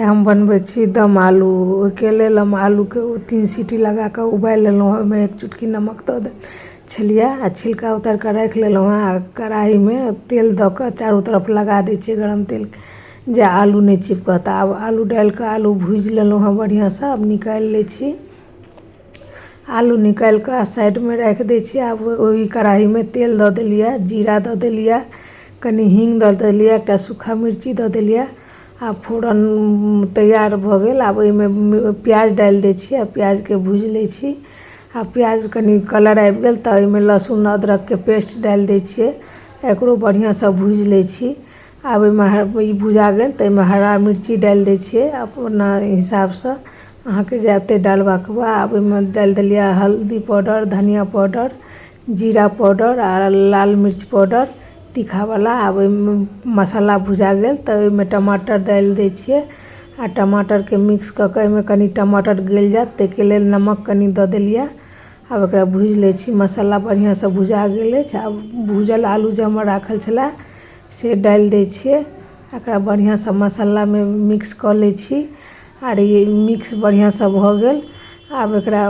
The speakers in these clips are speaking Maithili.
हम बनबै छी दम आलू। ओहिके लेल हम आलूके 3 सीटी लगा कऽ उबालि लेलहुँ। ओहिमे 1 चुटकी नमक दऽ देने छलियै आ छिलका उतारि कऽ राखि लेलहुँ हँ। आ कढ़ाइमे तेल दऽ कऽ चारू तरफ लगा दै छियै गरम तेल, जे आलू नहि चिपकत। आब आलू डालि कऽ आलू भूजि लेलहुँ हँ बढ़िआँसँ। आब निकालि लै छी। आलू निकालि कऽ साइडमे राखि दै छियै। आब ओहि कढ़ाइमे तेल दऽ देलियै, जीरा दऽ देलियै, कनि हीङ्ग दऽ देलियै, एकटा सूखा मिर्ची दऽ देलियै। आ फोरन तैयार भऽ गेल। आब ओहिमे प्याज डालि दै छियै आ प्याजके भूजि लै छी। आ प्याज कनि कलर आबि गेल तऽ ओहिमे लहसुन अदरकके पेस्ट डालि दै छियै, एकरो बढ़िआँसँ भूजि लै छी। आब ओहिमे ई भुजा गेल तऽ एहिमे हरा मिर्ची डालि दै छियै अपना हिसाबसँ, अहाँके जतेक डालबाक हुए। आब ओहिमे डालि देलियै हल्दी पाउडर, धनिया पाउडर, जीरा पाउडर आ लाल मिर्च पाउडर तीखावला। आब ओहिमे मसाला भुजा गेल तऽ ओहिमे टमाटर डालि दै छियै आ टमाटरके मिक्स कऽ कऽ एहिमे कनि टमाटर गलि जायत ताहिके लेल नमक कनि दऽ देलियै। आब एकरा भूजि लै छी। मसाला बढ़िआँसँ भुजा गेल अछि। आब भूजल आलू जे हमर राखल छलए से डालि दै छियै। एकरा बढ़िआँसँ मसालामे मिक्स कऽ लै छी आर ई मिक्स बढ़िआँसँ भऽ गेल। आब एकरा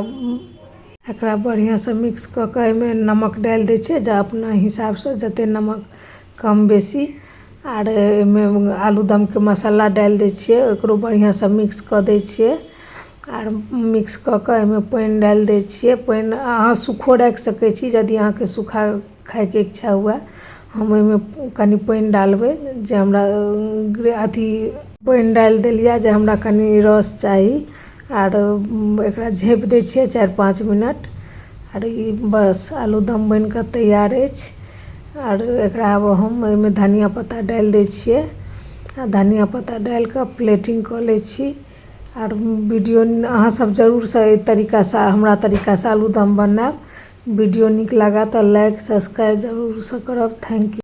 एकरा बढ़िआँसँ मिक्स कऽ कऽ एहिमे नमक डालि दै छियै, जे अपना हिसाबसँ जतेक नमक कम बेसी। आर एहिमे आलूदमके मसाला डालि दै छियै, ओकरो बढ़िआँसँ मिक्स कऽ दै छियै। आर मिक्स कऽ कऽ एहिमे पानि डालि दै छियै। पानि अहाँ सूखो राखि सकै छी, यदि अहाँके सूखा खायके इच्छा हुए। हम ओहिमे कनि पानि डालबै जे हमरा अथी पानि डालि देलियै जे हमरा कनि रस चाही। आर एकरा झाँपि दै छियै 4-5 मिनट। आर ई बस आलूदम बनि कऽ तैयार अछि। आर एकरा आब हम एहिमे धनिया पत्ता डालि दै छियै आ धनिया पत्ता डालि कऽ प्लेटिंग कऽ लै छी। आर वीडियो अहाँसभ जरूरसँ एहि तरीकासँ, हमरा तरीकासँ आलूदम बनायब। वीडियो नीक लागत तऽ लाइक सब्सक्राइब जरूरसँ करब। Thank you.